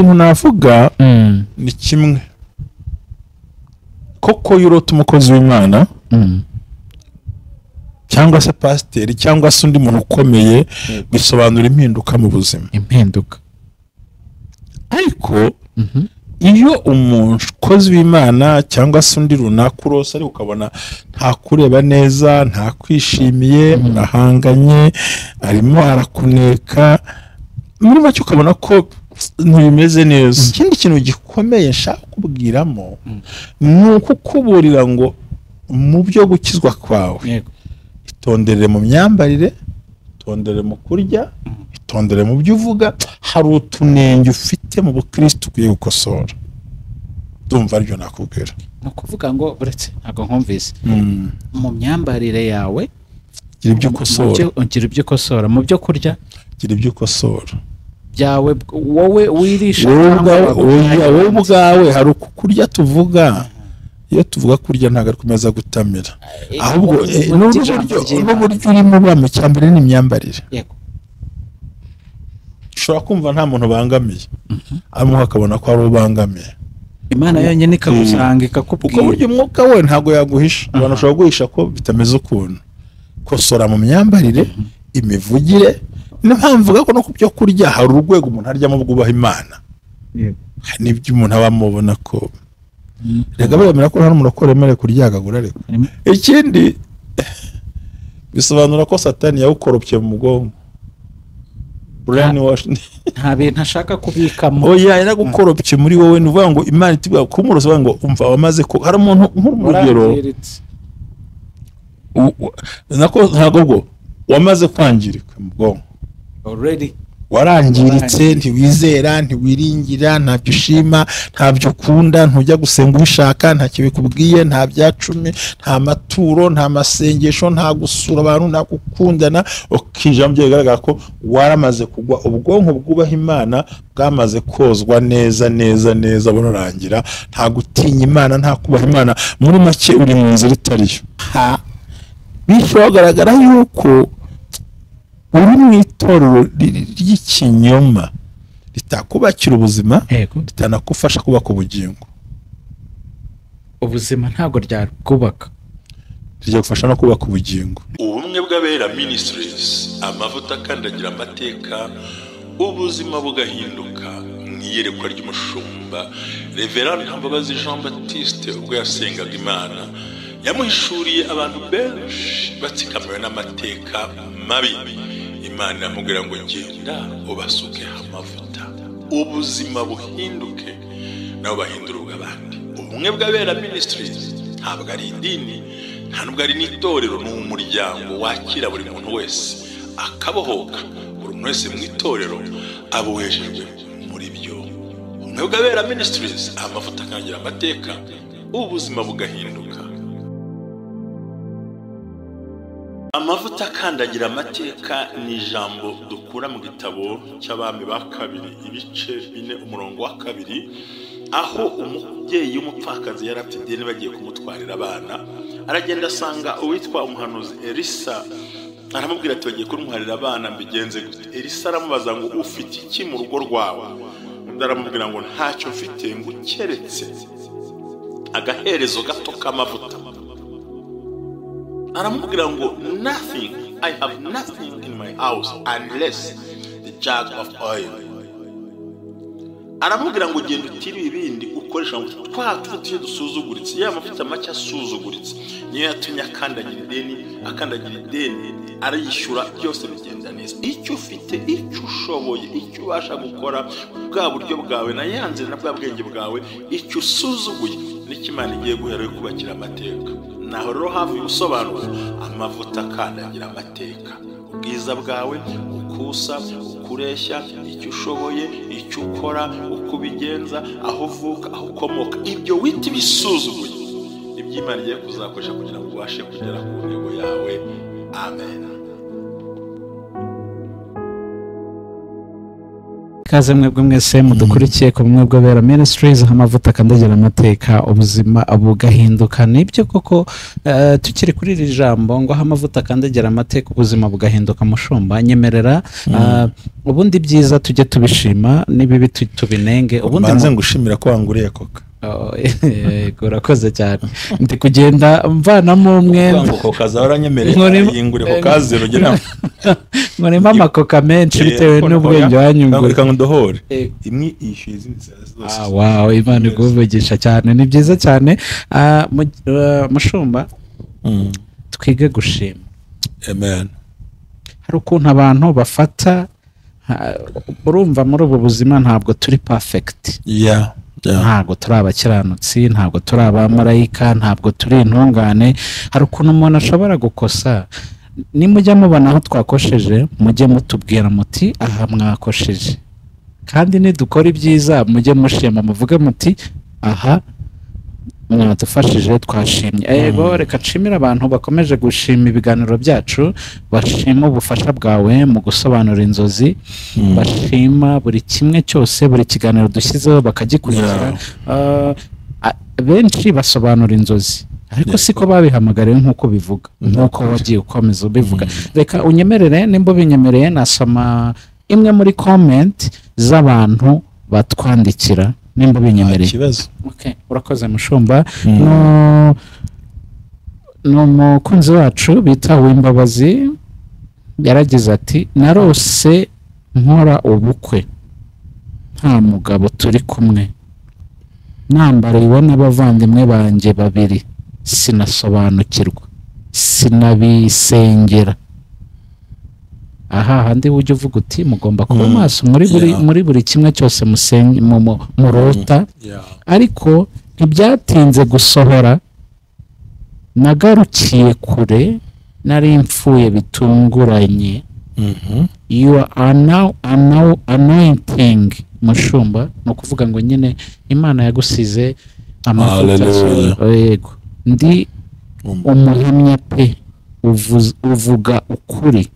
Ikintu navuga ni kimwe, koko iyo urota umukozi w'Imana cyangwa se pasiteri cyangwa se undi muntu ukomeye, bisobanura impinduka mu buzima. Impinduka. Ariko iyo umukozi w'Imana cyangwa se undi runaka urose ariko ukabona ntakureba neza, ntakwishimiye, murahanganye, arimo arakuneka, muri make ukabona ko ntibimeze neza. Ikindi kintu gikomeye nshaka kubwiramo ni ukukuburira ngo mu byo gukizwa kwawe itondere mu myambarire, itondere mu kurya, itondere mu byo uvuga. Hari utunenge ufite mu bukristo ukwiye gukosora. Ndumva aribyo nakubwira. Ni ukuvuga ngo buretse ntabwo nkumvise. Mu myambarire yawe gira ibyo ukosora, gira ibyo ukosora, mu byo kurya gira ibyo ukosora byawe, wowe wirisha wowe ubwawe. Hari ukurya tuvuga, iyo tuvuga kurya ntabwo ari kumeza gutamira, ahubwo n'uburyo urimo ubamo. Icya mbere ni imyambarire. Ushobora kumva nta muntu ubangamiye, ariko akabona ko ari ubangamiye. Imana yonyine ikagusanga ikakubwira. Kuko burya umwuka we ntabwo yaguhisha. Abantu bashobora guhisha ko bitameze ukuntu. Kosora mu myambarire, imivugire. Niyo mpamvu mvuga ko no ku byo kurya hari urwego umuntu aryamo bwubaha Imana. Hari n'ibyo umuntu aba amubona ko reka bemera ko nta n'umuntu wemerewe kuryagagura. Ariko ikindi bisobanura ko Satani yawukoropye mu bwonko. Nta bintu ashaka kubikamo. Oya, yaragukoropye muri wowe. Ni ukuvuga ngo Imana itubwira ko umurozi ngo umva wamaze ko hari umuntu nk'urugero nako ntabwo bwo wamaze kwangirika mu bwonko. Already warangiritse, ntiwizera, ntiwiringira, ntabyo ushima, ntabyo ukunda, ntujya gusenga ubishaka, ntacyo bikubwiye, nta bya cumi, nta maturo, nta masengesho, nta gusura abantu, nta gukundana. Ukinjira mu byo bigaragara ko waramaze kugwa. Ubwonko bwubaha Imana bwamaze kozwa neza neza neza, bunarangira. Nta gutinya Imana, nta kubaha Imana, muri make uri mu nzira itariyo. Bityo hagaragara yuko uri mu itorero ry'ikinyoma ritakubakira ubuzima, ritanakufasha kubaka ubugingo. Ubuzima ntabwo ryakubaka, rijya no kubaka ubugingo. Ubumwe bw'Abera Ministries, amavuta akandagira amateka, ubuzima bugahinduka. Mu iyerekwa ry'umushumba Reverend Ntambabazi Jean Baptiste, ubwo yasengaga Imana, yamuhishuriye abantu benshi batsikamiwe n'amateka mabi. Imana iramubwira ngo genda ubasuke amavuta, ubuzima buhinduke, nabo bahindura ubw'abandi. Ubumwe bw'Abera Ministries ntabwo ari idini, nta nubwo ari n'itorero, ni umuryango wakira buri muntu wese akabohoka. Buri muntu wese mu itorero abohejejwe muri byo. Ubumwe bw'Abera Ministries, amavuta akangira amateka, ubuzima bugahinduka. Amavuta akandagira amateka ni ijambo dukura mu gitabo cy'Abami ba kabiri ibice 4 umurongo wa 2, aho umubyeyi w'umupfakazi yari afite ideni bagiye kumutwarira abana. Aragenda asanga uwitwa umuhanuzi Elisa, aramubwira ati bagiye kumutwarira abana, mbigenze gute? Elisa aramubaza ngo ufite iki mu rugo rwawe? Undi aramubwira ngo ntacyo mfite, ngo keretse agaherezo gato k'amavuta. Aramubwira ngo nothing, I have nothing in my house unless the jug of oil. Aramubwira ngo genda utire ibindi ukoresha ngo twa tuvuye dusuzuguritse, ya mavuta make asuzuguritse niyo yatumye akandagira ideni, akandagira ideni arayishyura, byose bigenda neza. Icyo ufite, icyo ushoboye, icyo ubasha gukora, bwa buryo bwawe na yanze na bwa bwenge bwawe, icyo usuzuguye nicyo Imana igiye guhera kubakira amateka. Naho rero hafi ubusobanuro, amavuta akandagira amateka, ubwiza bwawe, ukusa, ukureshya, icyo ushoboye, icyo ukora, uko ubigenza, aho uvuka, aho ukomoka, ibyo wita ibisuzuguye ibyo Imana igiye kuzakoresha kugira ngo ubashe kugera ku ntego yawe. Amen. Ikaze mwebwe mwese mudukurikiye ku Bumwe bw'Abera Ministries, aho amavuta akandagira amateka, ubuzima bugahinduka. Nibyo koko, tukiri kuri iri jambo ngo aho amavuta akandagira amateka, ubuzima bugahinduka. Mushumba, nyemerera, ubundi byiza tujye tubishima, n'ibibi tubinenge. Ubundi Mbanze ngushimira ko wanguriye Coca. Oh, yego, urakoze cyane. Ndi kugenda mvanamo umwenda. Ngo Coca zaranyemereye, yingure Coca Zero ugera. Nkurimo amakoka menshi bitewe n'ubwenge wanyungura. Reka ngo ndohore. Imwe yishyuye izindi zose. Ah, wow, Imana iguvugisha cyane, ni byiza cyane. Mushumba, twige gushima. Amen. Hari ukuntu abantu bafata, urumva muri ubu buzima ntabwo turi perfect. Ntabwo turi abakiranutsi, ntabwo turi abamarayika, ntabwo turi intungane. Hari ukuntu umuntu ashobora gukosa. Nimujya mubona aho twakosheje, mujye mutubwira muti aha mwakosheje. Kandi nidukora ibyiza mujye mushima, muvuge muti aha mwadufashije, twashimye. Yego, reka nshimire abantu bakomeje gushima ibiganiro byacu, bashima ubufasha bwawe mu gusobanura inzozi, bashima buri kimwe cyose, buri kiganiro dushyizeho bakagikurikira. Benshi basobanura inzozi, ariko siko babihamagariwe nk'uko bivuga, nk'uko wagiye ukomeza ubivuga. Reka unyemerere, nimba ubinyemereye, nasoma imwe muri comment z'abantu batwandikira, nimba ubinyemereye. Ikibazo. Okay, urakoze mushumba. Ni umukunzi wacu bita Uwimbabazi, yaragize ati narose nkora ubukwe nta mugabo turi kumwe, nambariwe n'abavandimwe banjye babiri, sinasobanukirwa, sinabisengera. Aha handi ujya uvuga uti mugomba kuba maso muri buri kimwe cyose murota. Ariko ntibyatinze gusohora, nagarukiye kure, nari mfuye bitunguranye. You are now anointing mushumba, ni ukuvuga ngo nyine Imana yagusize amavuta. Yego, ndi umuhamya pe, uvuga ukuri.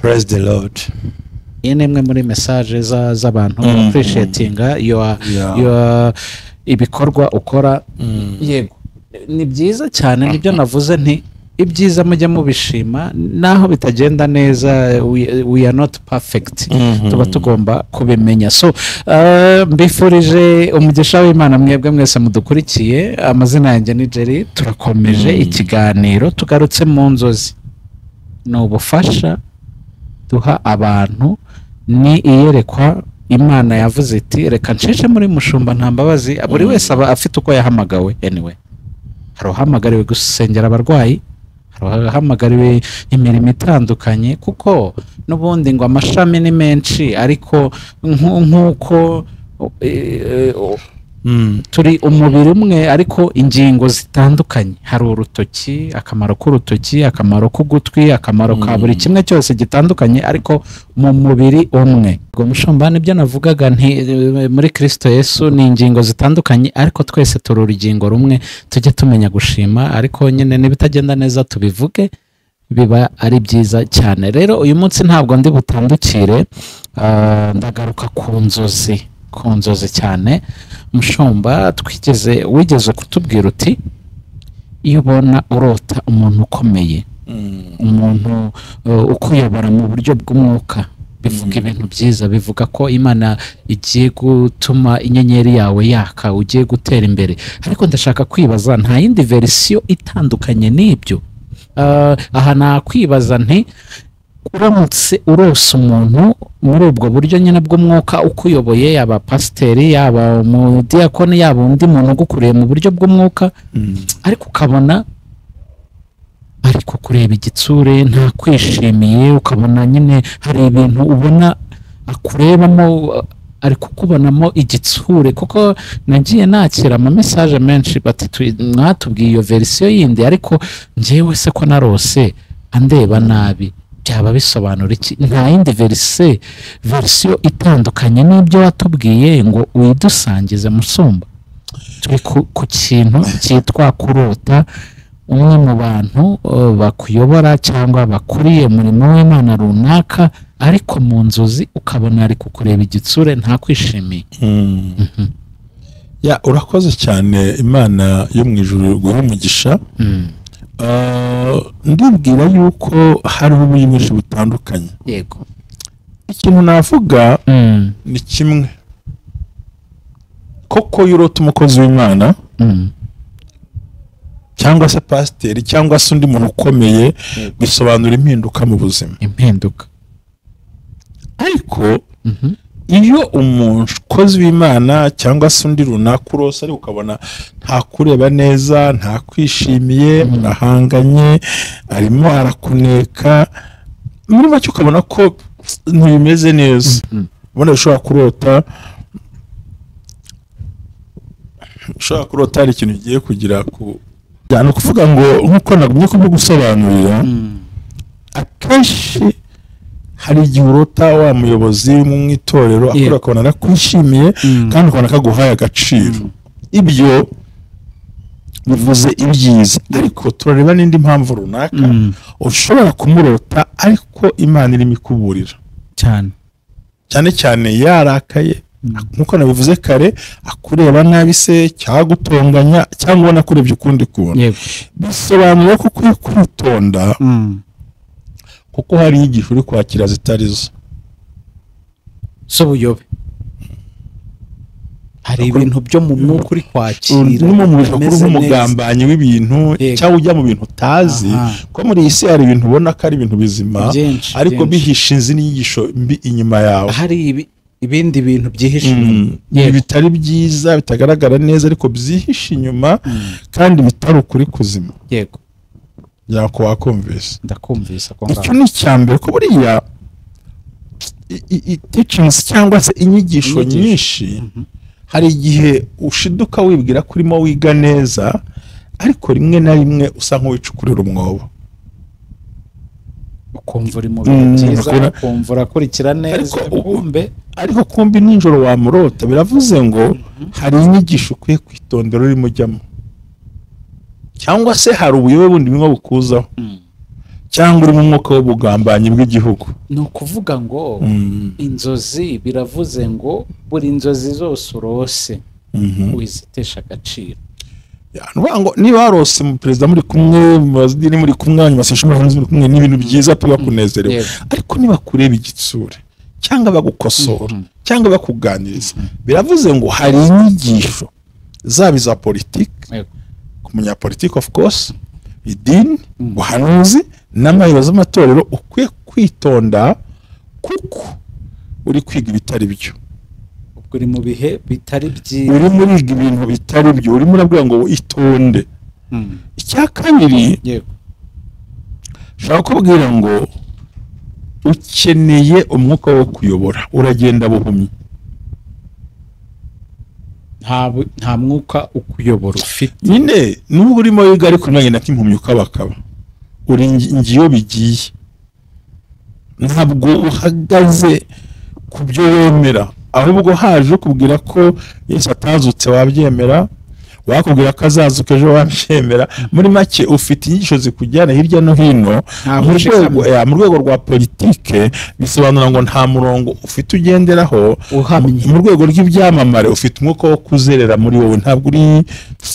Praise the Lord. Iyi ni imwe muri message z'abantu appreciatinga your ibikorwa ukora. Yego, ni byiza cyane, nibyo navuze nti ibyiza mujye mubishima, naho bitagenda neza, we are not perfect. Tuba tugomba kubimenya. So mbifurije umugisha w'Imana mwebwe mwese mudukurikiye. Amazina yanjye ni Jerry. Turakomeje ikiganiro, tugarutse mu nzozi. Ni ubufasha duha abantu, ni iyerekwa Imana yavuze iti reka nsheshe muri mushumba nta mbabazi. Buri wese aba afite uko yahamagawe. Anyway, hari uhamagariwe gusengera abarwayi, hari uhamagariwe imirimo itandukanye, kuko n'ubundi ngo amashami ni menshi, ariko nk'uko turi umubiri umwe ariko ingingo zitandukanye. Hari urutoki, akamaro k'urutoki, akamaro k'ugutwi, akamaro ka buri kimwe cyose gitandukanye, ariko mu mubiri umwe. Ubwo mushumba, nibyo navugaga nti muri Kristo Yesu ni ingingo zitandukanye, ariko twese turi urugingo rumwe. Tujye tumenya gushima, ariko nyine nibitagenda neza tubivuge, biba ari byiza cyane. Rero uyu munsi ntabwo ndi butandukire, ndagaruka ku nzozi, ku nzozi cyane. Mushumba, wigeze kutubwira uti iyo ubona urota umuntu ukomeye, umuntu ukuyobora mu buryo bw'umwuka, bivuga ibintu byiza, bivuga ko Imana igiye gutuma inyenyeri yawe yaka, ugiye gutera imbere. Ariko ndashaka kwibaza, nta yindi verisiyo itandukanye n'ibyo? Aha nakwibaza nti uramutse urose umuntu muri ubwo buryo nyine bw'umwuka ukuyoboye, yaba pasiteri, yaba umudiyakoni, yaba undi muntu ugukuriye mu buryo bw'umwuka, ariko ukabona ariko kureba igitsure ntakwishimiye, ukabona nyine hari ibintu ubona akurebamo, ari kukubonamo igitsure. Kuko nagiye nakira ama message menshi bati mwatubwiye iyo verisiyo yindi, ariko njyewe se ko narose andeba nabi, byaba bisobanura iki? Nta yindi verisiyo itandukanye n'ibyo watubwiye ngo uyidusangize musumba? Turi ku kintu cyitwa kurota umwe mu bantu bakuyobora cyangwa bakuriye umurimo w'Imana runaka, Ariko mu nzozi ukabona ari kukureba igitsure ntakwishimiye. Ya, urakoze cyane, Imana yo mu ijuru iguhe umugisha. Ndibwira yuko hariho uburyo bwinshi butandukanye. Yego. Ikintu navuga ni kimwe, koko iyo urota umukozi w'Imana cyangwa se pasiteri cyangwa se undi muntu ukomeye, bisobanura impinduka mu buzima. Impinduka. Ariko iyo umukozi w'Imana cyangwa se undi runaka urose ariko ukabona ntakureba neza, ntakwishimiye, murahanganye, arimo arakuneka, muri make ukabona ko ntibimeze neza. Ubona ushobora kurota hari ikintu ugiye kugira ku, ni ukuvuga ngo nk'uko nagumye kubigusobanurira, akenshi hari igihe urota wa muyobozi mu itorero akora akabona arakwishimiye kandi ukabona akaguhaye agaciro. Ibyo bivuze ibyiza, ariko turareba n'indi mpamvu runaka ushobora kumurota ariko Imana irimo ikuburira cyane cyane cyane yarakaye, nkuko nabivuze kare, akureba nabi se cyangwa gutonganya cyangwa ubona akurebye ukundi kuntu. Bisobanura ko ukwiye kwitonda kuko hari inyigisho uri kwakira zitari zo z'ubuyobe. Hari ibintu byo mu mwuka uri kwakira, uri umugambanyi w'ibintu cyangwa ujya mu bintu utazi, ko muri iyi si hari ibintu ubona ko ari ibintu bizima ariko bihishe izindi nyigisho mbi inyuma yawe. Hari ibindi bintu byihishe inyuma bitari byiza, bitagaragara neza ariko byihishe inyuma kandi bitari ukuri kuzima. Yego, yako wakumvise. Ndakumvise ko icyo ni icyambere, ko buriya teachings cyangwa se inyigisho nyinshi hari igihe ushiduka wibwira ko urimo wiga neza, ariko rimwe na rimwe usa nk'uwicukurira umwobo, ukumva uri mu bintu byiza, ukumva urakurikira neza, kumbe ariko kumbe nijoro wamurota. Biravuze ngo hari inyigisho ukwiye kwitondera urimo ujyamo, cyangwa se hari ubuyobe bundi bimwe bukuzaho, cyangwa uri mu mwuka w'ubugambanyi bw'igihugu. Ni ukuvuga ngo inzozi, biravuze ngo buri nzozi zose urose wizitesha agaciro. Ngo niba warose mu perezida muri kumwe, mu bazidini muri kumwe, muri kumwe, ni ibintu byiza tuba kunezerewe, ariko niba kureba igitsure cyangwa bagukosora cyangwa bakuganiriza, biravuze ngo hari inyigisho zaba iza politiki, ku munyapolitiki of course, idini, ubuhanuzi n'amayobozi z'amatorero, ukwiye kwitonda kuko uri kwiga ibitari byo. Ubwo uri mu bihe bitari byiza, urimo uriga ibintu bitari byo, urimo urabwira ngo itonde. Icya kabiri, ushobora kubwira ngo ukeneye umwuka wo kuyobora, uragenda buhumyi, nta mwuka ukuyobora ufite. Nyine nubwo urimo wiga ariko unagenda nk'impumyi ukabakaba, uri ngiyo bigiye, ntabwo uhagaze ku byo wemera, ahubwo haje ukubwira ko Yesu atazutse wabyemera, wakubwira ko azazuka ejo wabyemera. Muri make ufite inyigisho zikujyana hirya no hino. Mu rwego rwa politike bisobanura ngo nta murongo ufite ugenderaho uhamye. Mu rwego rw'ibyamamare ufite umwuka wo kuzerera muri wowe, ntabwo uri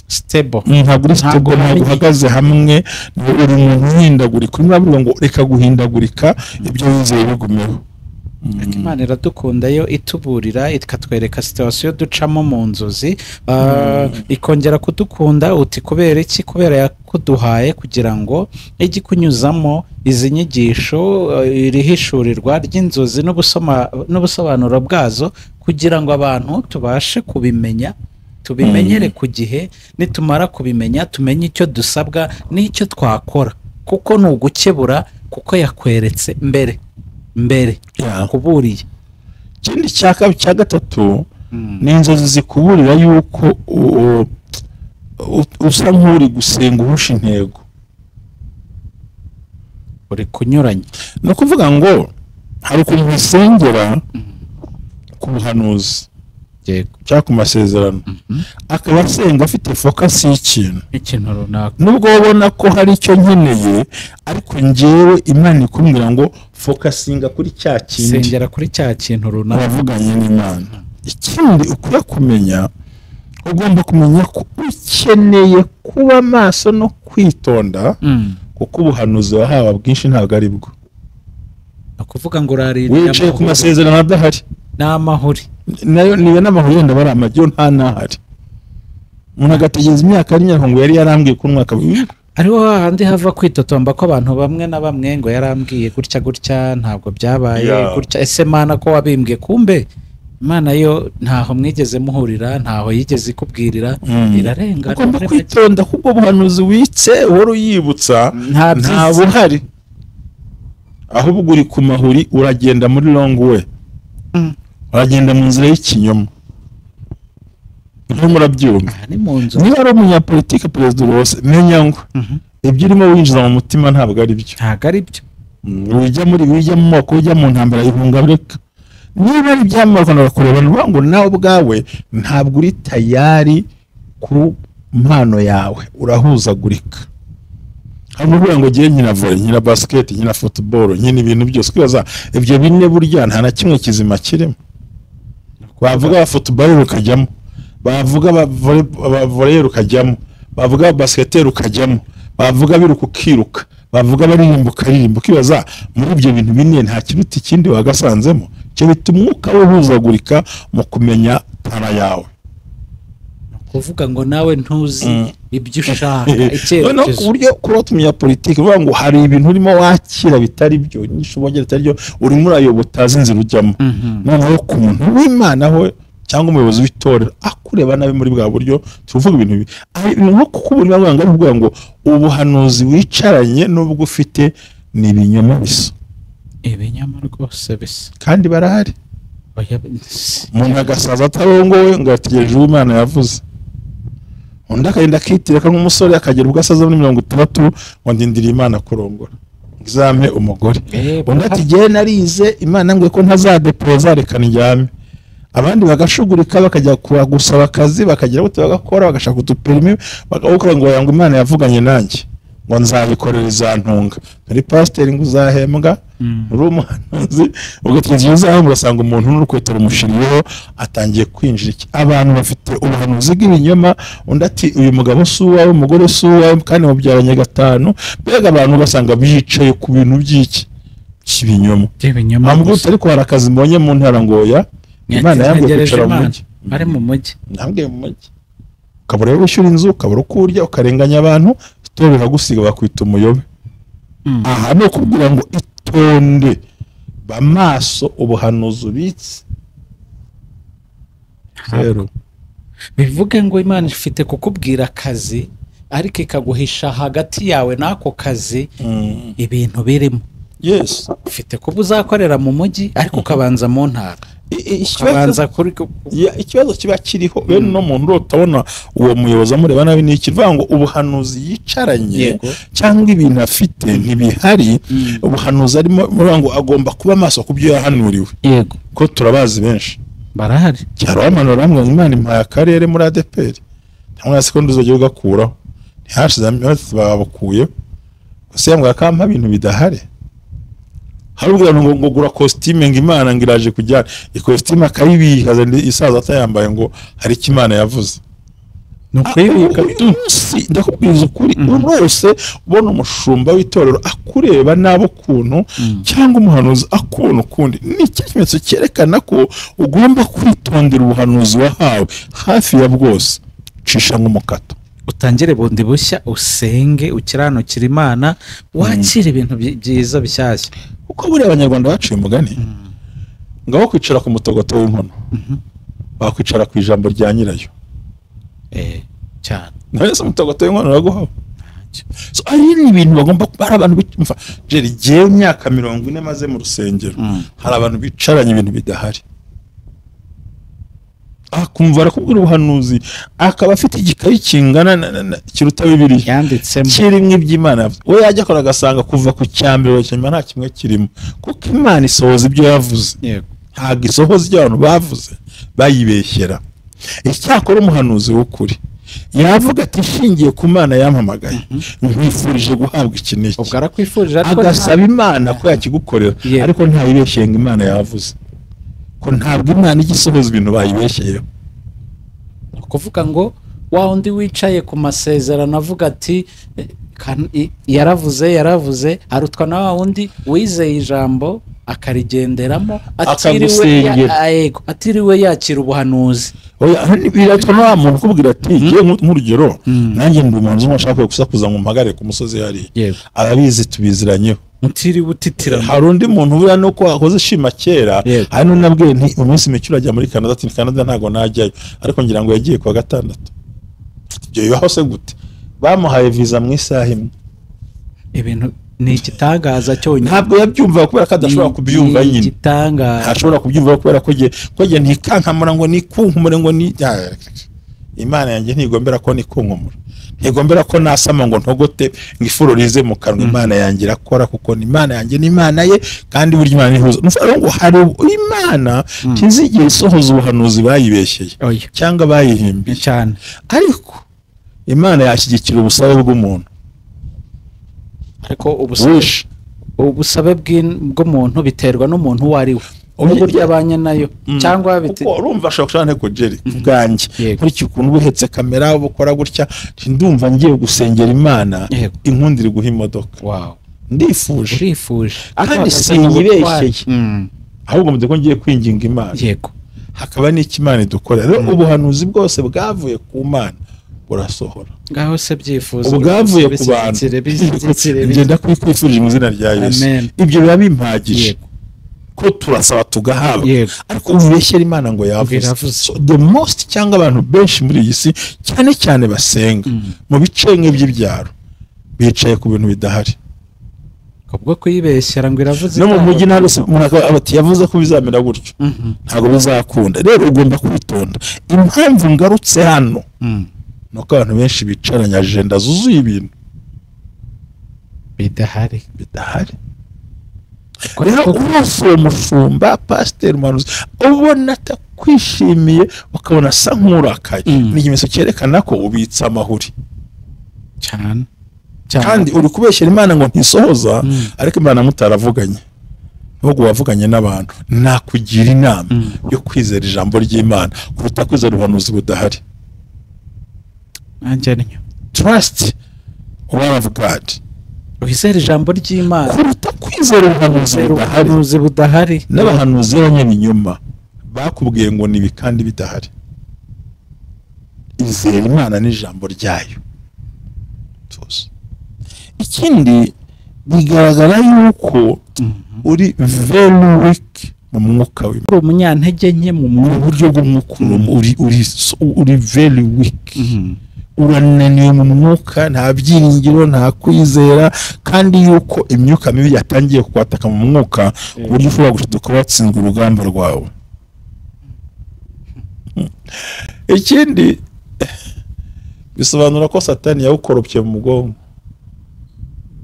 stable, ntabwo uri stable, ntabwo uhagaze hamwe, uri umuntu uhindagurika. Urimo uravuga ngo reka guhindagurika, ibyo wizeye bigumeho. Imana iradukunda yo ituburira, ikatwereka situation ducamo mu nzozi, ikongera kudukunda uti kubera iki? Kubera yakuduhaye kugira ngo ijye kunyuzamo izi nyigisho, irihishurirwa ry'inzozi n'ubusobanuro bwazo, kugira ngo abantu tubashe kubimenya, tubimenyere ku gihe. Nitumara kubimenya tumenye icyo dusabwa n'icyo twakora, kuko ni ugukebura, kuko yakweretse mbere mbere kuburiye. Ikindi cya gatatu ni inzozi zikuburira yuko usa nk'uri gusenga uhusha intego, uri kunyuranya. Ni ukuvuga ngo hari ukuntu usengera ku buhanuzi, Cyangwa ku masezerano, akaba asenga afite focus y'ikintu, ikintu runaka, nubwo ubona ko hari icyo nkeneye, ariko njyewe Imana ikumbwira ngo focusinga kuri cya kindi, sengera kuri cya kintu runaka, uravuganye n'Imana. Ikindi ukwiye kumenya, ugomba kumenya ko ukeneye kuba maso no kwitonda, kuko ubuhanuzi wahawe bwinshi ntabwo ari bwo. Ukuvuga ngo urarira wicaye ku masezerano adahari n'amahuri, nayo niba n'amahuri yenda bari amajyo nta nahari, umuntu agategereza imyaka n'imyaka ngo yari yarambwiye ko umwaka ariho hahandi hava kwitotomba ko abantu bamwe na bamwe ngo yarambwiye gutya gutya ntabwo byabaye gutya, ese Mana ko wabimbwiye? Kumbe Imana yo ntaho mwigeze muhurira, ntaho yigeze ikubwirira, irarenga. Ugomba kwitonda kuko ubuhanuzi witse uhora uyibutsa nta buhari, ahubwo uri ku mahuri, uragenda muri long way, uragenda mu nzira y'ikinyoma. Murabyumva, niba ari umunyapolitike perezida wose, menya ngo ibyo urimo winjiza mu mutima ntabwo ari byo, ntabwo ari byo. Ujya muri wijya mu moko, ujya mu ntambara ihunga reka. Niba ari ibyamamare barakureba ngo nawe ubwawe ntabwo uri tayari ku mpano yawe, urahuzagurika. Hano uvuga ngo ngiye nkina volley, nkina basket, nkina football, nkina ibintu byose, kwibaza ibyo bine burya nta na kimwe kizima kirimo. Bavuga football ukajyamo, bavuga volley ukajyamo, bavuga basket ukajyamo, bavuga biruka ukiruka, bavuga baririmba ukaririmba, ukibaza muri ibyo bintu bine nta kiruta ikindi wagasanzemo. Cyo bituma umwuka wihuzagurika mu kumenya tara yawe. Kuvuga ngo nawe ntuzi ibyo ushaka, icyerekezo. Ku buryo kurota umunyapolitike uvuga ngo hari ibintu urimo wakira bitari byo, n'ishobora bitari byo, urimo urayoba utazi inzira ujyamo. Noneho ku muntu w'Imana ho cyangwa umuyobozi w'itorero akureba nabi muri bwa buryo, tuvuga ibintu bibi nko kukubura banga kuvuga ngo ubuhanuzi wicaranye n'ubwo ufite ni ibinyoma bisa, ibinyoma rwose bisa, kandi barahari. Umuntu agasaza atarongowe ngo ategereje uwo Imana yavuze, undi akagenda akitireka nk'umusore akagera ubwo asaza muri 60 ngo ndindiriye Imana kurongora izampe umugore. Undi ati jye narize Imana ngwe ko ntazadepoza reka ndyame. Abandi bagashugurika bakajya gusaba akazi, bakagira gute bagakora, bagashaka uduperimi, bagakora ngo yangu Imana yavuganye nanjye ngo nzabikorera izantunga. Muri pasiteri ngo uzahembwa, uri umuhanuzi, ugatinza uzahembwa, ugasanga umuntu n'urukweto rumushiriyeho atangiye kwinjira iki. Abantu bafite ubuhanuzi bw'ibinyoma, undi ati uyu mugabo si uwawe, umugore si uwawe, kandi mubyaranye 5. Mbega abantu ugasanga bicaye ku bintu by'iki cy'ibinyoma. Ariko hari akazi mbonye mu ntara ngo ya Imana yambwiye kwicara mu mujyi, ari mu mujyi, nambwiye mu mujyi, ukabura rero wishyura inzu, ukabura uko urya, ukarenganya abantu, itorero riragusiga bakwita umuyobe. Aha ni ukubwira ngo itonde, ba maso ubuhanuzi ubitse. Bivuge ngo Imana ifite kukubwira akazi, ariko ikaguhisha hagati yawe n'ako kazi ibintu birimo. Yes, ufite kuba uzakorera mu mujyi ariko ukabanza mu ntara. Ikibazo kiba kiriho bene no muntu utabona uwo muyobozi amureba nabi, ni ikivuga ngo ubuhanuzi yicaranye cyangwa ibintu afite ntibihari. Ubuhanuzi arimo ngo agomba kuba maso ku byo yahanuriwe. Yego, ko turabazi benshi barahari. Cyaramanura ramwe Imana impaye akarere muri ADPR, ntabwo sekondi uzogiye ugakuraho, ntihashize babukuye gusa yambwa kampa ibintu bidahari. Hari ubwo ngo gura costume ngo Imana ngiraje kujyana ikositime akayibika isaza atayambaye ngo hari icyo Imana yavuze. Nukwibika ndakubwiza ukuri, wese ubona umushumba w'itorero akureba nabo kuntu cyangwa umuhanuzi akubona ukundi, ni ikimenyetso cyerekana ko ugomba kwitondera ubuhanuzi wahawe hafi ya bwose. Cisha nk'umukato, utangire bundi bushya, usenge, ukiranukira Imana, wakire ibintu byiza bishyashya. Kuko buriya abanyarwanda baciye umugani ngo aho kwicara ku mutogoto w'inkono bakwicara ku ijambo rya nyirayo. Cyane none se umutogoto w'inkono uraguhaho. So ari ni ibintu bagomba kuba ari abantu bicumva. Jeri giye imyaka 40 maze mu rusengero, hari abantu bicaranye ibintu bidahari. Akumva arakubwira ubuhanuzi akaba afite igikayi kingana kiruta Bibiliya yanditsemo kirimo iby'Imana. We yajya akora agasanga kuva ku cyambere cyanyuma nta kimwe kirimo, kuko Imana isohoza ibyo yavuze. Yego, Ntabwo isohoza ibyo abantu bavuze bayibeshyera. Icyakora umuhanuzi w'ukuri yavuga ati nshingiye ku Mana yampamagaye, nkwifurije guhabwa iki n'iki. Ubwo arakwifurije ariko agasaba Imana ko yakigukorera, ariko ntayibeshyeye ngo Imana yavuze. Ko ntabwo Imana ijya isohoza ibintu bayibeshyeyeho. Kuvuga ngo wa undi wicaye ku masezerano avuga ati yaravuze, arutwa na wa wundi wizeye ijambo akarigenderamo atiriwe yakira ubuhanuzi. Biratwa na wa muntu ukubwira ati ngiye nk'urugero nanjye ndi umuhanzi umwe ashaka gusakuza ngo mpagare ku musozi hariya, arabizi tubiziranyeho, mutiriwe utitira. Hari undi muntu buriya nuko akoze shima kera, hari n'unabwiye nti umunsi mike urajya muri Canada, ati Canada ntago najyayo, ariko ngira ngo yagiye kuwa gatandatu. Ibyo bibaho se gute? Bamuhaye visa mu isaha imwe. Ibintu ni igitangaza cyonyine. Ntabwo yabyumva kubera ko adashobora kubyumva nyine. Igitangaza. Ntashobora kubyumva kubera ko jye ntikankamura ngo nikunkumure ngo ni Imana yanjye ntigombera ko nikunkumura. Ntigombera ko nasama ngo ntogote ngo ifuro rize mu kanwa. Imana yanjye irakora kuko ni Imana yanjye ni Imana ye, kandi burya Imana ihuza. Ngo hari Imana ntizigera isohoza ubuhanuzi bayibeshyeye cyangwa bayihimbiye cyane, ariko Imana yashyigikira ubusabe bw'umuntu. Ariko ubusabe bw'umuntu biterwa n'umuntu uwo ari we n'uburyo abanye nayo, cyangwa kuko urumva ashobora kushaka nteko Jerry kubwanjye nkurikije ukuntu ubuhetse kamera bukora gutya, ndumva ngiye gusengera Imana inkundire guha imodoka. Wow, ndifuje, urifuje kandi sinyibeshyeye, ahubwo mvuze ko ngiye kwinginga Imana. Yego, hakaba n'icyo Imana idukorera. Rero ubuhanuzi bwose bwavuye ku Mana burasohora. Ngaho se byifuzo ubwavuye ku bantu ngenda kwikwifurije mu izina rya Yesu, ibyo biba bimpagije ko turasaba tugahabwa, ariko ubeshyera Imana ngo yavuze. So the most, cyangwa abantu benshi muri iyi si cyane cyane basenga mu bice nk'iby'ibyaro bicaye ku bintu bidahari, kubwo kuyibeshyera ngo iravuze. No mu mujyi ntabwo umuntu ati yavuze ko bizamera gutyo, ntabwo bizakunda. Rero ugomba kwitonda. Impamvu ngarutse hano nuko abantu benshi bicaranye agenda zuzuye ibintu bidahari. Rero urose uwo mushumba, pasiteri, umuhanuzi ubona atakwishimiye, ukabona asa nk'urakaye, ni ikimenyetso cyerekana ko ubitse amahuri cyane, kandi uri kubeshyera Imana ngo ntisohoza, ariko Imana mutaravuganye, ahubwo wavuganye n'abantu. Nakugira inama yo kwizera ijambo ry'Imana kuruta kwizera ubuhanuzi budahari. Trust word of God. Wizere ijambo ry'Imana kuruta kwizera ubuhanuzi budahari. N'abahanuzi b'abanyabinyoma bakubwiye ngo nibi kandi bidahari. Izere Imana n'ijambo ryayo. Ikindi bigaragara yuko uri very weak mu mwuka w'Imana. Uri umunyantege nke mu buryo bw'umwuka, uri very weak. Urananiwe mu mwuka, nta byiringiro, nta kwizera, kandi yuko imyuka mibi yatangiye kukwataka mu mwuka ku buryo ushobora gushiduka watsinzwe urugamba rwawe. Ikindi bisobanura ko Satani yawukoropye mu mugongo.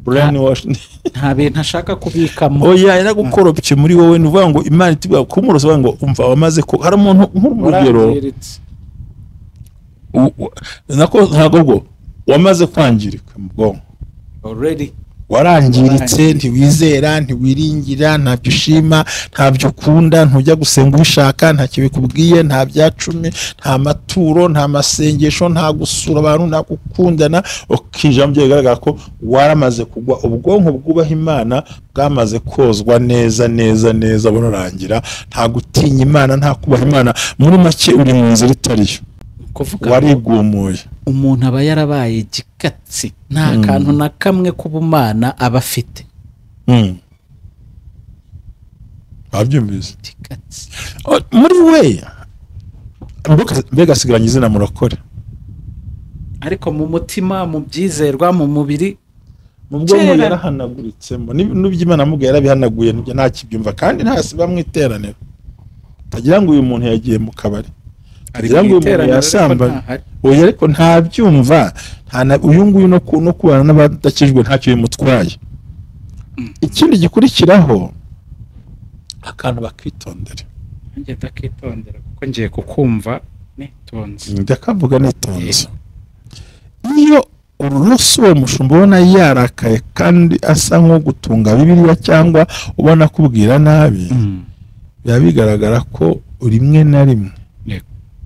Brainwash. Nta bintu ashaka kubikamo. Oya, yaragukoropye muri wowe, ni uvuga ngo Imana itubwira kumurosa ngo umva wamaze ko hari umuntu nk'urugero nako ntabwo bwo wamaze kwangirika mu bwonko already, warangiritse, ntiwizera, ntiwiringira, ntabyo ushima, ntabyo ukunda, ntujya gusenga ubishaka, ntacyo bikubwiye, nta bya cumi, nta maturo, nta masengesho, nta gusura abantu, nta gukundana. Ukinjira mu byo bigaragara ko waramaze kugwa. Ubwonko bwubaha Imana bwamaze kozwa neza neza neza, burarangira. Nta gutinya Imana, nta kubaha Imana, muri make uri mu nzira itariyo, warigumuye. Umuntu aba yarabaye igikatsi, nta kantu na kamwe k'ubumana aba afite. Babyumvise muri we, mbega asigaranye izina murokore, ariko mu mutima, mu byizerwa, mu mubiri, mu bwonko yarahanaguritsemo. N'ibyo Imana amubwiye yarabihanaguye, ntakibyumva, kandi ntasiba mu iteraniro. Utagira ngo uyu muntu yagiye mu kabari, agira ngo uyu muntu yasambanye, oya, ariko ntabyumva. Uyu nguyu no kubana n'abadakijwe ntacyo bimutwaye. Ikindi gikurikiraho, akantu bakitondera. Nanjye ndakitondera kuko ngiye kukumva nitonze. Ndakavuga nitonze. Iyo urusi uwo mushumba ubona yarakaye kandi asa nko gutunga Bibiliya cyangwa ubona kubwira nabi, biba bigaragara ko rimwe na rimwe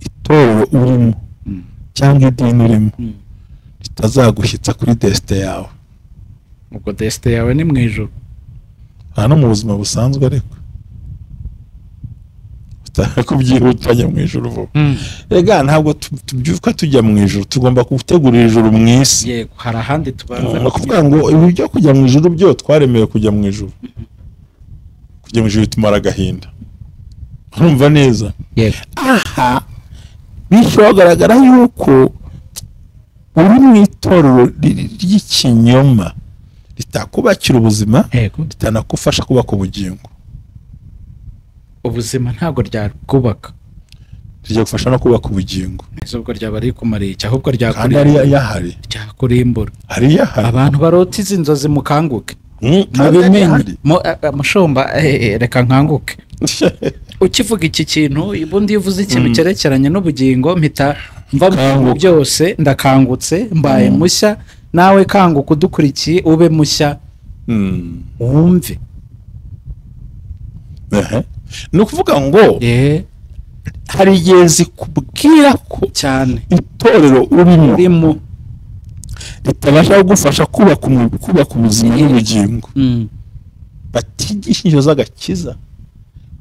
itorero urimo cyangwa idini urimo ritazagushyitsa kuri desite yawe. Ubwo desite yawe ni mu ijuru. Nta no mu buzima busanzwe, ariko utakubyihutanya mu ijuru vuba. Rega ntabwo tubyuka tujya mu ijuru, tugomba gutegura ijuru mu isi. Yego, hari ahandi tubanza kuvuga ngo ibi byo kujya mu ijuru byo twaremewe kujya mu ijuru. Kujya mu ijuru bitumara agahinda. Urumva neza? Yego. Aha bityo hagaragara yuko uri mu itorero ry'ikinyoma ritakubakira ubuzima, ritanakufasha kubaka ubugingo. Ubuzima ntabwo ryakubaka, ryagufasha no kubaka ubugingo. Ubwo ryaba rikumariye iki? Ahubwo ryakurimbura. Abantu barota izi nzozi mukanguke, mubimenye. Mushumba, reka nkanguke. Ukivuga iki kintu, ubundi iyo uvuze ikintu cyerekeranye n'ubugingo mpita mva mu byose, ndakangutse, mbaye mushya. Nawe kanguka udukurikiye ube mushya, wumve. Ni ukuvuga ngo hari igihe zikubwira ko cyane itorero urimo ritabasha kugufasha kubaka ubuzima n'ubugingo. Batigisha ingeso z'agakiza,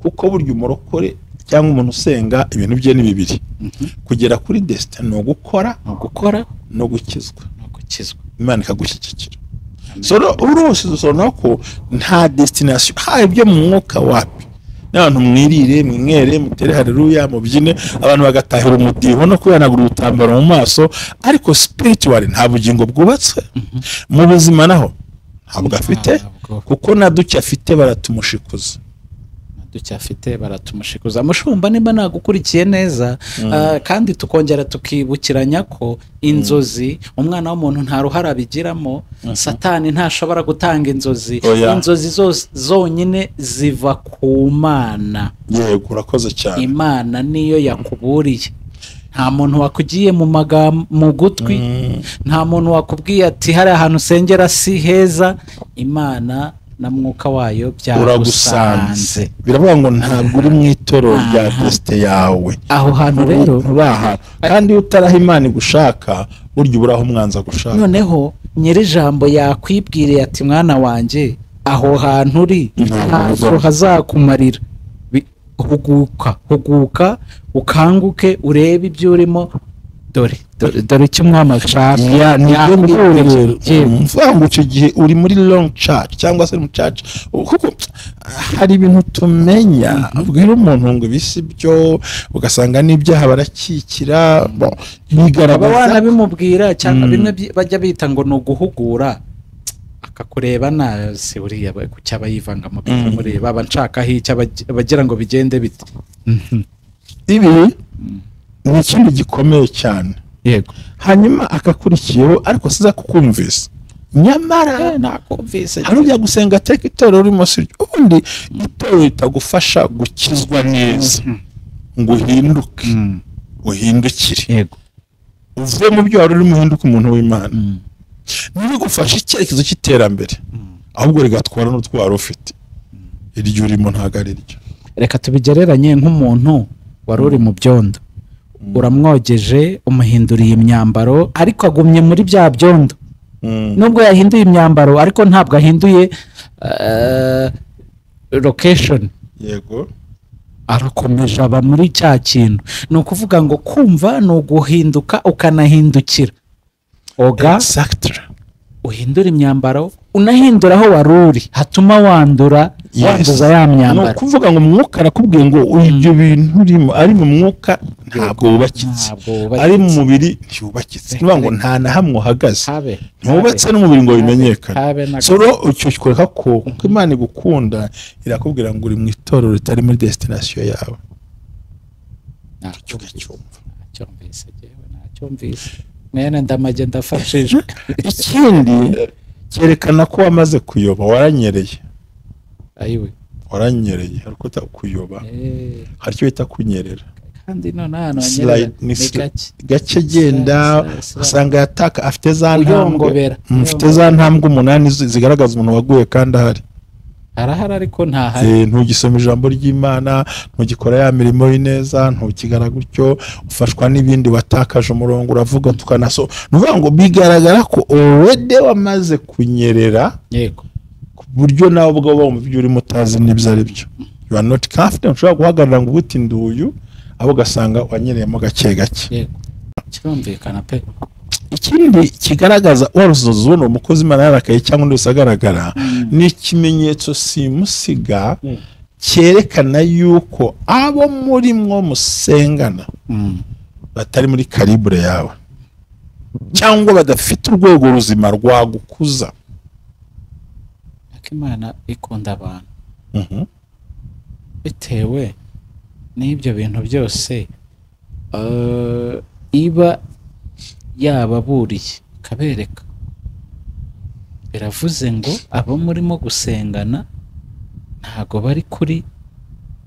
kuko burya umurokore cyangwa umuntu usenga ibintu bye ni bibiri. Kugera kuri destin ni ugukora no gukizwa. Imana ikagushyigikira. So urose dusona ko nta destination, ha ibyo mu mwuka wapi. N'abantu mwirire, mwinywere, mutere haleluya, mubyine, abantu bagatahira umudiho no kwihanagura ubutambaro mu maso, ariko spiritually nta bugingo bwubatswe. Mu buzima naho ntabwo afite, kuko na duke afite baratumushyikuza. Ducyafite baratumushyikuza. Mushumba, nimba nagukurikiye neza, kandi tukongera tukibukiranya ko inzozi umwana w'umuntu nta ruhara abigiramo. Satani ntashobora gutanga inzozi. Inzozi zonyine ziva ku Mana. Yego, urakoze cyane. Imana niyo yakuburiye. Nta muntu wakugiye mu magambo mu gutwi, nta muntu wakubwiye ati hari ahantu usengera si heza. Imana na mwuka wayo byagusanze. Biravuga ngo ntabwo uri mu itorero rya desite yawe. Aho hantu rero nturaha, kandi iyo utaraha Imana igushaka, burya uburaho umwanza gushaka. Noneho nyir'ijambo yakwibwiriye ati mwana wanjye, aho hantu uri ntabwo hazakumarira. Huguka, huguka, ukanguke, urebe ibyo urimo. Dore dore icyo umwami ashaka. Mvuga ngo icyo gihe uri muri long church cyangwa se mu church, kuko hari ibintu tumenya ubwira umuntu ngo ibisi byo, ugasanga n'ibyaha barakikira, bigaragaza wanabimubwira cyangwa bimwe bajya bita ngo ni uguhugura, akakureba nazi uriya kuki aba yivanga mu byo mureba, aba nshakaho icyo abagira ngo bigende bite. Ibi ni ikindi gikomeye cyane. Yego. Hanyuma akakurikiyeho, ariko siza kukumvisa. Nyamara nakumvise. Hari ujya gusenga ateka itorero urimo si ryo. Ubundi itorero ritagufasha gukizwa neza ngo uhinduke, uhindukire. Yego. Uve mu byo wari urimo uhinduke umuntu w'Imana. Ntibigufashe icyerekezo cy'iterambere, ahubwo rigatwara n'utwaro ufite. Iryo urimo ntago ari ryo. Reka tubigereranye nk'umuntu wari uri mu byondo. Uramwogeje, umuhinduriye imyambaro, ariko agumye muri bya byondo. Nubwo yahinduye imyambaro, ariko ntabwo ahinduye location. Yego. Arakomeje aba muri cya kintu. Ni ukuvuga ngo kumva ni uguhinduka ukanahindukira. Oga, exactly. Uhindura imyambaro, unahindura aho wari uri, hatuma wandura, wanduza ya myambaro. Ni ukuvuga ngo umwuka arakubwiye ngo ibyo bintu urimo ari mu mwuka ntabwo wubakitse, ari mu mubiri ntiwubakitse. Ni ngo nta na hamwe uhagaze, ntiwubatse n'umubiri ngo bimenyekane. So icyo kikwereka ko kuko Imana igukunda irakubwira ngo uri mu itorero ritari muri destination yawe. Nacyumvise, nacyumvise. Mwene ndamage ndafashijwe. Ikindi cyerekana ko wamaze kuyoba, waranyereye. Ayiwe. Waranyereye, hari uko kuyoba, hari icyo bita kunyerera. Kandi none hano hanyerera ni gake gake, genda usanga yataka afite za ntambwe, afite za ntambwe 8 zigaragaza umuntu waguye kandi ahari. Arahari ariko ntahari. Ntugisoma ijambo ry'Imana, ntugikora ya mirimo y'ineza, ntukigara gutyo, ufashwa n'ibindi, watakaje umurongo, uravuga tukanaso. Nuvuga ngo bigaragara ko already wamaze kunyerera. Yego. Ku buryo nawe ubwo wumva ibyo urimo utazi n'ibyo ari byo. You are not confident, ushobora guhagarara ngo uti nduyu, abo ugasanga wanyereyemo gake gake. Yego. Kirumvikana pe. Ikindi kigaragaza waruzozo umukozi Imana yarakaye cyangwa undi usagaragara ni ikimenyetso simusiga cyerekana yuko abo muri mwo musengana batari muri calibre yawe cyangwa badafite urwego ruzima rwagukuza. Imana ikunda abantu bitewe n'ibyo bintu byose iba yababuriye kabereka. Biravuze ngo abo murimo gusengana ntago bari kuri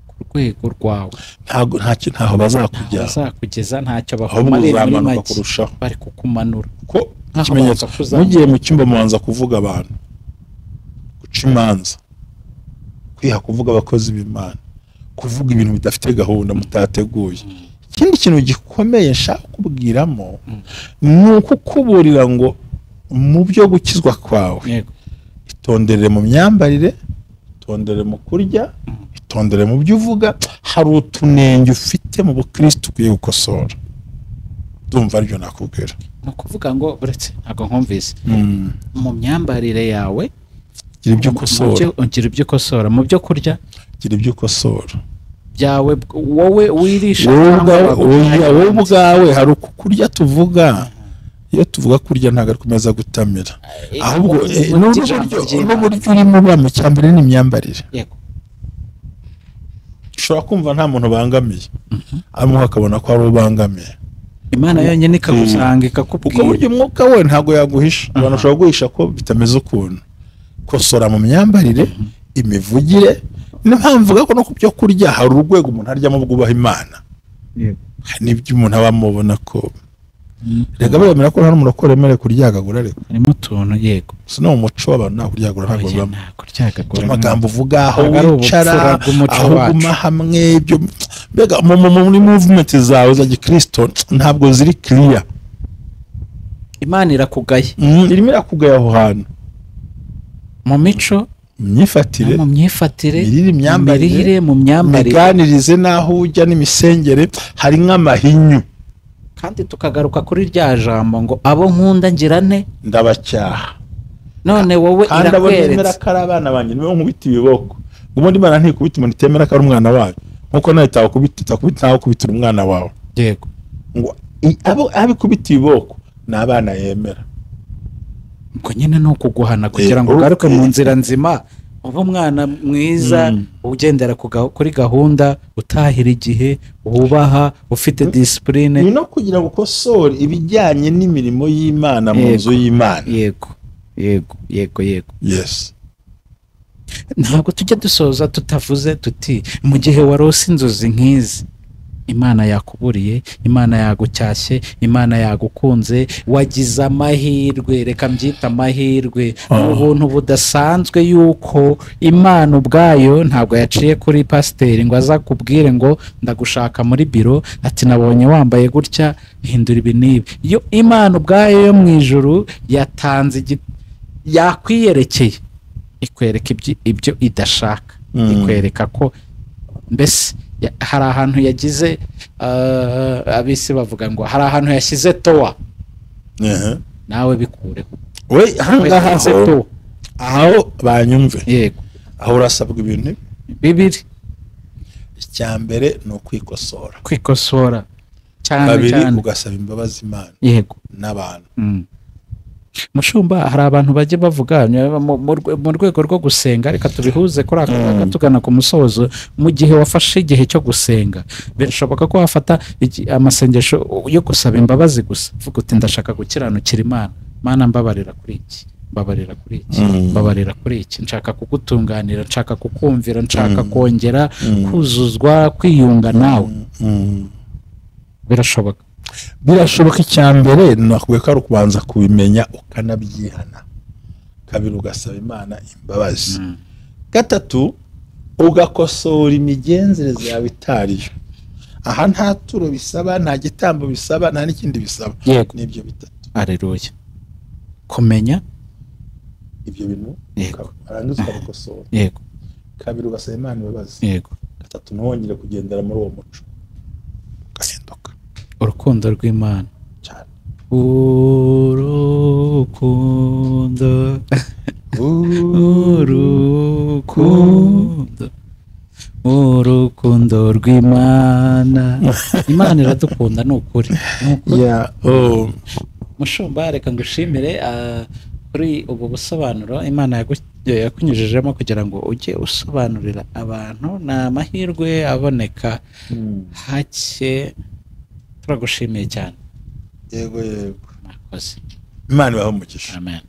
ku rwego rwawe, ntago ntaho bazakugeza, ntacyo bakumarira muri make, bari kukumanura. Ko ikimenyetso mugiye mu cyumba mubanza kuvuga abantu, guca imanza, kwiha kuvuga abakozi b'Imana, kuvuga ibintu bidafite gahunda mutateguye. Ikindi kintu gikomeye nshaka kubwiramo ni ukukuburira ngo mu byo gukizwa kwawe itondere mu myambarire, itondere mu kurya, itondere mu byo uvuga. Hari utunenge ufite mu bukristo ukwiye gukosora. Ndumva aribyo nakubwira. Ni ukuvuga ngo buretse ntabwo nkumvise. Mu myambarire yawe gira ibyo ukosora, gira ibyo ukosora, mu byo kurya gira ibyo ukosora byawe, wowe wirisha wowe ubwawe. Hari ukurya tuvuga, iyo tuvuga kurya ntabwo ari kumeza gutamira, ahubwo n'uburyo urimo ubamo. Cyambere ni imyambarire. Ushobora kumva nta muntu bangamiye, ariko akabona ko ari ubangamiye. Imana yonyine ikagusanga ikakubwira, kuko burya umwuka we ntabwo yaguhisha. Abantu bashobora guhisha ko bitameze ukuntu. Kosora mu myambarire, imivugire. Niyo mpamvu mvuga ko no ku byo kurya hari urwego umuntu aryamo bwubaha Imana. Hari n'ibyo umuntu aba amubona ko rega bemera ko nta n'umuntu ukoremerewe kuryagagura, ariko harimo utuntu. Yego, si no mu muco w'abantu nta kuryagagura, ntabwo bibamo. Amagambo uvuga, aho wicara, aho uguma hamwe, ibyo mbega muri movement zawe za gikristo ntabwo ziri clear. Imana irakugaye, irimo irakugaya aho hantu mu mico, myifatire, mu myifatire, mirire, imyambarire, mu myambarire, miganirize naho ujya n'imisengere, hari nk'amahinyu. Kandi tukagaruka kuri rya jambo ngo abo nkunda ngira nte ndabacyaha. None wowe irakweretse kandi ko ari abana banjye nibo nkubita ibiboko. Ubundi Imana ntikubita umuntu itemera ko ari umwana wayo, nkuko nawe itakubita ntawe ukubitira umwana wawe. Yego, ngo abo abikubita ibiboko ni abana yemera. Ubwo nyine ni ukuguhana kugira ngo ugaruke mu nzira nzima, ube umwana mwiza, ugendera kuri gahunda, utahira igihe, wubaha, ufite discipline. Ni no kugira ngo ukosore ibijyanye n'imirimo y'Imana mu nzu y'Imana. Yego, yego, yego, yego. Yes. Ntabwo tujya dusoza tutavuze tuti mu gihe warose inzozi nk'izi, Imana yakuburiye, Imana yagucyashye, Imana yagukunze, wagize amahirwe, reka mbyita amahirwe, ubuntu budasanzwe yuko Imana ubwayo ntabwo yaciye kuri pasiteri ngo azakubwire ngo ndagushaka muri biro, ati nabonye wambaye gutya, hindura ibi n'ibi. Iyo Imana ubwayo yo mu ijuru yatanze, yakwiyerekeye, ikwereka ibyo idashaka, ikwereka ko mbese hari ahantu yagize, abisi bavuga ngo hari ahantu yashyize towa, nawe bikureho. We aho banyumve. Yego, aho urasabwa ibintu bibiri. Icya mbere ni ukwikosora, kwikosora cyane cyane, cyane ugasaba imbabazi Imana. Yego, n'abantu. Mushumba, hari abantu bajye bavuga mu rwego rwo gusenga, reka tubihuze kuri aka tugana ku musozo. Mu gihe wafashe igihe cyo gusenga, birashoboka ko wafata amasengesho yo gusaba imbabazi gusa, uvuga uti ndashaka gukiranukira Imana, Mana mbabarira kuri iki, Mbabarira kuri iki, mbabarira kuri iki, nshaka kugutunganira, nshaka kukumvira, nshaka kongera kuzuzwa, kwiyunga nawe. Birashoboka. Birashoboka. Icya mbere nakubwiye ko ari ukubanza kubimenya ukanabyihana, kabiri ugasaba Imana imbabazi, gatatu ugakosora imigenzereze yawe itariyo. Aha nta turo bisaba, nta gitambo bisaba, nta n'ikindi bisaba. Nibyo bitatu. Aleluya. Kumenya ibyo bintu, warangiza ukabikosora, kabiri ugasaba Imana imbabazi, gatatu ntiwongere kugendera muri uwo muco, ugahinduka. Urukundo rw'Imana cyane. Urukundo, urukundo, urukundo rw'Imana. Imana iradukunda, ni ukuri, ni ukuri. Yeah. Oh. Mushumba, reka ngushimire kuri ubu busobanuro Imana yakunyujijemo kugira ngo ujye usobanurira abantu. Ni amahirwe aboneka hake. Turagushimiye cyane. Yego. Mwakoze. Imana ibahe umugisha. Amen.